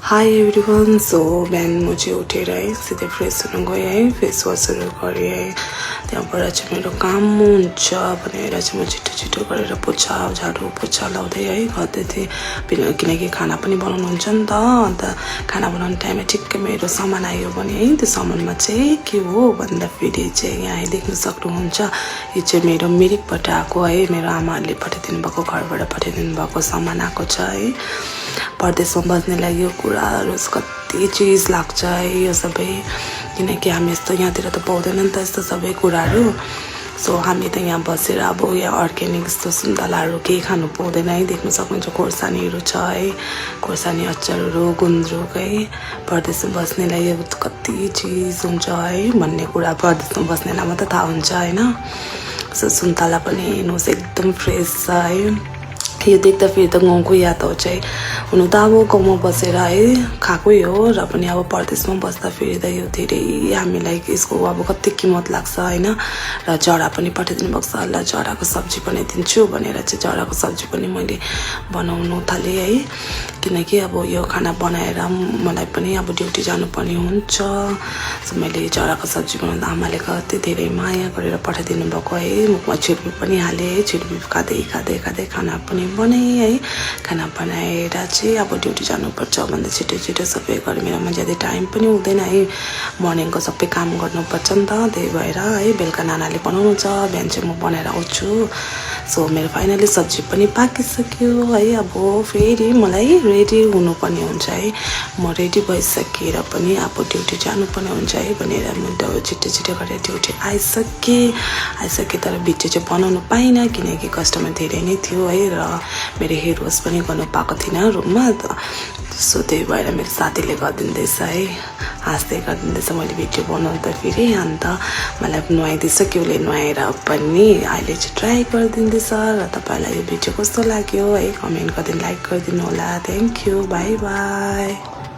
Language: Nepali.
हाई एभ्रिवान सो बिहान म चाहिँ उठेर है सिधै फ्रेस हुन गएँ है फेस वासहरू गरेँ है त्यहाँबाट चाहिँ मेरो काम हुन्छ भनेर चाहिँ म छिटो छिटो गरेर झाडु पोछा लाउँदै है गर्दै थिएँ किनकि खाना पनि बनाउनु हुन्छ नि त अन्त खाना बनाउने टाइममा ठिक्कै मेरो सामान आयो भने है त्यो सामानमा चाहिँ के हो भन्दाखेरि चाहिँ यहाँ देख्न सक्नुहुन्छ यो चाहिँ मेरो मिरिकबाट आएको है मेरो आमाहरूले पठाइदिनु भएको घरबाट पठाइदिनु भएको सामान आएको छ है परदेशमा बस्नेलाई यो कुराहरू कति चिज लाग्छ है यो सबै किनकि हामी यस्तो यहाँतिर त पाउँदैन नि त यस्तो सबै कुराहरू सो हामी त यहाँ बसेर अब यहाँ अर्ग्यानिक यस्तो सुन्तलाहरू केही खानु पाउँदैन है देख्न सक्नुहुन्छ खोर्सानीहरू छ है खोर्सानी अचारहरू गुन्द्रुक है परदेशमा बस्नेलाई यो कति चिज हुन्छ है भन्ने कुरा परदेशमा बस्नेलाई मात्रै थाहा हुन्छ होइन सो सुन्तला पनि हेर्नुहोस् एकदम फ्रेस छ है यो देख्दाखेरि त गाउँको याद आउँछ है हुनु त अब गाउँमा बसेर है खाएकै हो र पनि अब परदेशमा बस्दाखेरि त यो धेरै हामीलाई यसको अब कति किमत लाग्छ होइन र जरा पनि पठाइदिनु भएको छ ल जराको सब्जी बनाइदिन्छु भनेर चाहिँ जराको सब्जी पनि मैले बनाउनु थालेँ है किनकि अब यो खाना बनाएर मलाई पनि अब ड्युटी जानुपर्ने हुन्छ सो मैले जराको सब्जी बनाउँदा आमाले कति धेरै माया गरेर पठाइदिनु भएको है मुखमा छिर्पी पनि हालेँ है छिर्पी खाँदै खाँदै खाँदै खाना पनि बनाएँ है खाना बनाएर चाहिँ अब ड्युटी जानुपर्छ भन्दा छिटो छिटो सबै गरेँ मेरोमा ज्यादै टाइम पनि हुँदैन है मर्निङको सबै काम गर्नुपर्छ नि त त्यही भएर है बेलुका नानाले बनाउनु छ बिहान चाहिँ म बनाएर आउँछु सो मेरो फाइनली सब्जी पनि पाकिसक्यो है अब फेरि मलाई रेडी हुनुपर्ने हुन्छ है म रेडी भइसकेर पनि अब ड्युटी जानुपर्ने हुन्छ है भनेर म छिटो छिटो गरेर ड्युटी आइसकेँ तर भिडियो चाहिँ बनाउनु पाइनँ किनकि कस्टमर धेरै नै थियो है र मेरो हेयर वास पनि गर्नु पाएको थिइनँ रुममा सो त्यही भएर मेरो साथीले गरिदिँदैछ है हाँस्दै गरिदिँदैछ मैले भिडियो बनाउँदाखेरि अन्त मलाई नुहाइदिएछ उसले नुहाएर पनि अहिले चाहिँ ट्राई गरिदिँदैछ र तपाईँलाई यो भिडियो कस्तो लाग्यो है कमेन्ट गरिदिनु लाइक गरिदिनु होला थ्याङ्क यू बाई बाई।